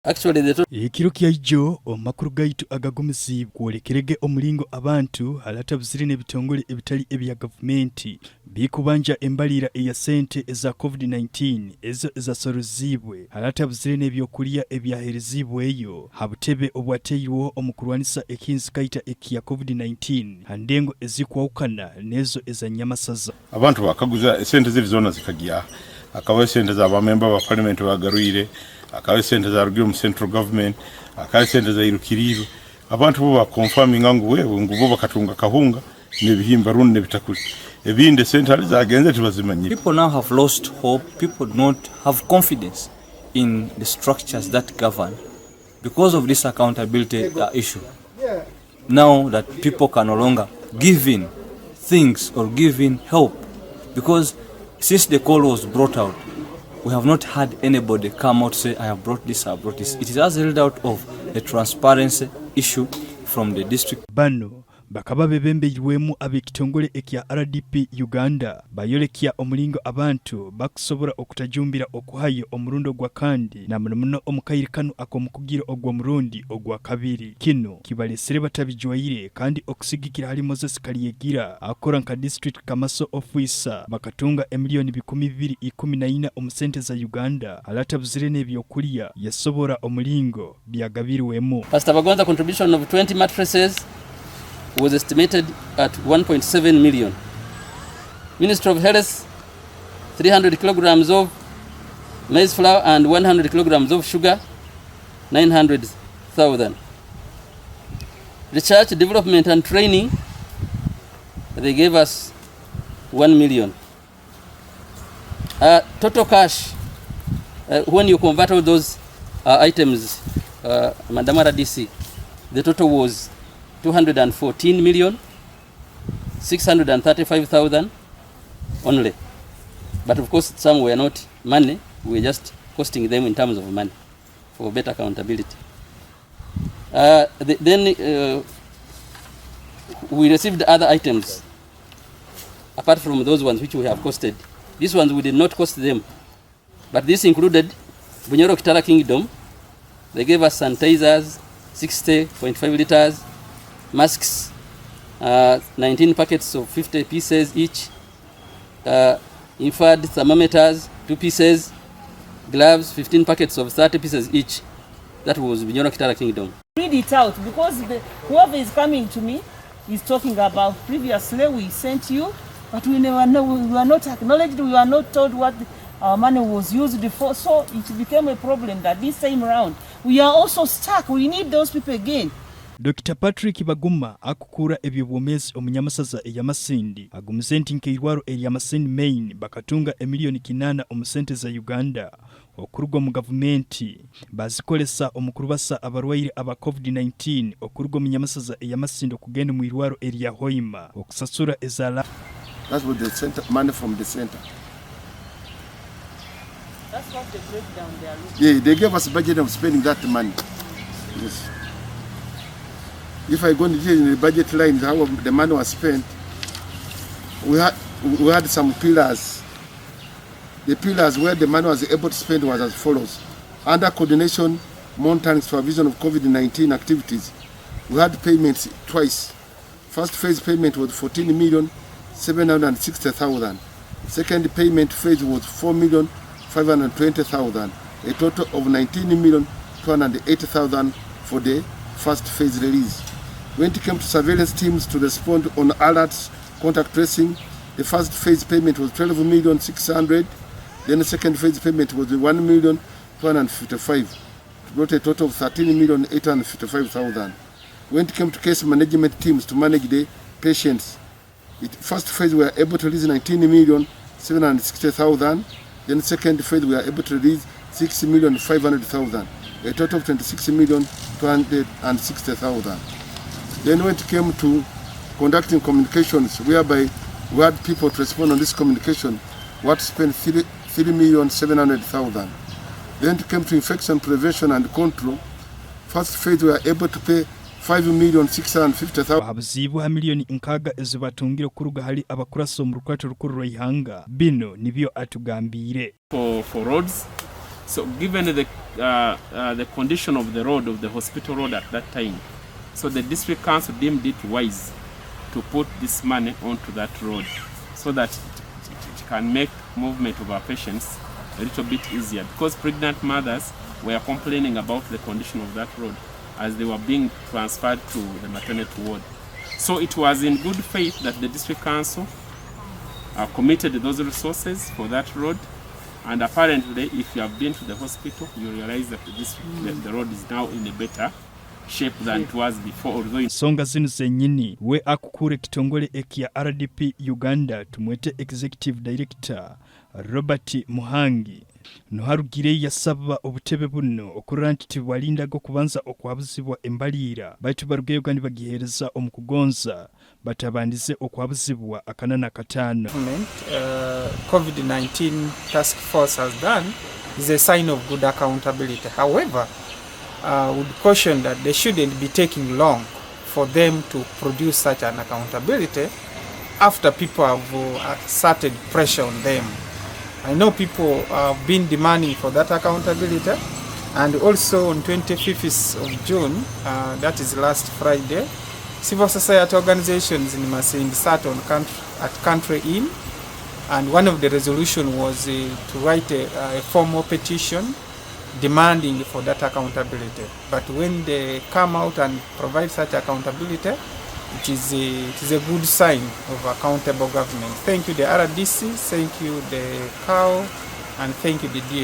Actually, the Ekiro kyaijo omu makuru gaitu agagumiziibwe kwolekerege omulingo abantu haratabuzire n'ebitongole ebitali ebya gavumenti bikubanja embaliira eya sente eza COVID-19 ezo ezasoroziibwe haratabuzire n'ebyokulya ebyahereziibweyo ha butebe obwateirweho omu kurwanisa ekinzikaita ekya COVID-19 ha ndengo ezikwahukana n'ezo eza Nyamasaza. Abantu bakaguza esente ziri zoona zikagyaha. Hakabaho esente za bamemba ba parliament bagarwire, hakabaho esente zarugire omu central government, hakabaho esente zairukiriirwe. Abantu bo bakonfaminga ngu wewe ngu bo bakatunga kahunga n'ebihimba rundi n'ebitakuli. Ebindi esente hali zagenze tibazimanyire. People now have lost hope. People do not have confidence in the structures that govern because of this accountability issue. Now that people can no longer give in things or give in help, because since the call was brought out, we have not had anybody come out say, "I have brought this, I have brought this." It is as a result of the transparency issue from the district. Bano bakaba bebembeirwemu ab'ekitongole ekya RDP Uganda bayolekya omulingo abantu bakusobora okutajumbira okuhayo omurundo gwa kandi na muno muno omu kaire kanu ak'omukugiro ogw'omurundi ogwa kabiri. Kinu kibalesere batabijwaire kandi okusigikira hali Moses Kalyegira akora nka district Kamaso officer bakatunga emiliyoni 214 omu sente za Uganda alatabuzire n'ebyokulya yasobora omulingo byagabirwemu. Pastor Bagonza contribution of 20 mattresses was estimated at 1.7 million. Ministry of Health, 300 kilograms of maize flour and 100 kilograms of sugar, 900,000. Research, development and training, they gave us 1 million. Total cash, when you convert all those items, Madam RDC, the total was 214 million 635,000 only. But of course, some were not money, we were just costing them in terms of money for better accountability. Then we received other items apart from those ones which we have costed. These ones we did not cost them, but this included Bunyoro Kitara Kingdom. They gave us sanitizers, 60.5 liters, masks, 19 packets of 50 pieces each, infrared thermometers, 2 pieces, gloves, 15 packets of 30 pieces each. That was Bunyoro Kitara Kingdom. Read it out because whoever is coming to me is talking about previously we sent you, but we never know, we were not acknowledged, we were not told what our money was used for. So it became a problem that this time round we are also stuck. We need those people again. Dr. Patrick Baguma akukura ebyobwomeezi omunyamasaza eyamasindi agumize nti nk'eirwaro eryamasindi main bakatunga emiliyoni 8 omu sente za Uganda okuruga mu gavumenti bazikolesa omu kurubasa abarwaire aba COVID-19 okuruga omu nyamasaza eyamasindi okugenda mu irwaro erya Hoima okusasura ezala. That's what the center money from the center. That's what the breakdown they are looking. Yeah, they gave us a budget of spending that money. Yes. If I go into in the budget lines, how the money was spent, we had some pillars. The pillars where the money was able to spend was as follows. Under coordination, monitoring, supervision of COVID-19 activities, we had payments twice. First phase payment was 14,760,000. Second payment phase was 4,520,000. A total of 19,280,000 for the first phase release. When it came to surveillance teams to respond on alerts, contact tracing, the first phase payment was 12,600,000. Then the second phase payment was 1,255,000. It brought a total of 13,855,000. When it came to case management teams to manage the patients, first phase we were able to release 19,760,000. Then second phase we were able to release 6,500,000. A total of 26,260,000. Then when it came to conducting communications, whereby we had people to respond on this communication, we had to spend 3,700,000. Then it came to infection prevention and control. First phase we were able to pay 5,650,000. Abahabuziibwe ha miliyoni 6 ezibatungire okuruga hali abakurasa omu rukwato rukuru rw'ihanga bino nibyo atugambiire. For roads. So given the condition of the road, of the hospital road at that time, so the district council deemed it wise to put this money onto that road so that it can make movement of our patients a little bit easier, because pregnant mothers were complaining about the condition of that road as they were being transferred to the maternity ward. So it was in good faith that the district council committed those resources for that road. And apparently, if you have been to the hospital, you realize that the road is now in a better shape than it was before. Although Ensonga zinu zennyini, we akukuura ekitongole ekya RDP Uganda, tumwete Executive Director Robert Muhangi, noharugire yasaba obutebe buno okurora nti tibwalindaga okubanza okwabuzibwa embaliira, baitu barugeyo kandi bagiheereza omu kugonza batabandize okwabuzibwa 45. COVID-19 task force has done is a sign of good accountability. However, I would caution that they shouldn't be taking long for them to produce such an accountability after people have exerted pressure on them. I know people have been demanding for that accountability, and also on 25th of June, that is last Friday, civil society organizations in Masindi sat at Country Inn, and one of the resolution was to write a formal petition demanding for that accountability. But when they come out and provide such accountability, it is a good sign of accountable government. Thank you, the RDC, thank you, the CAO, and thank you, the DHO.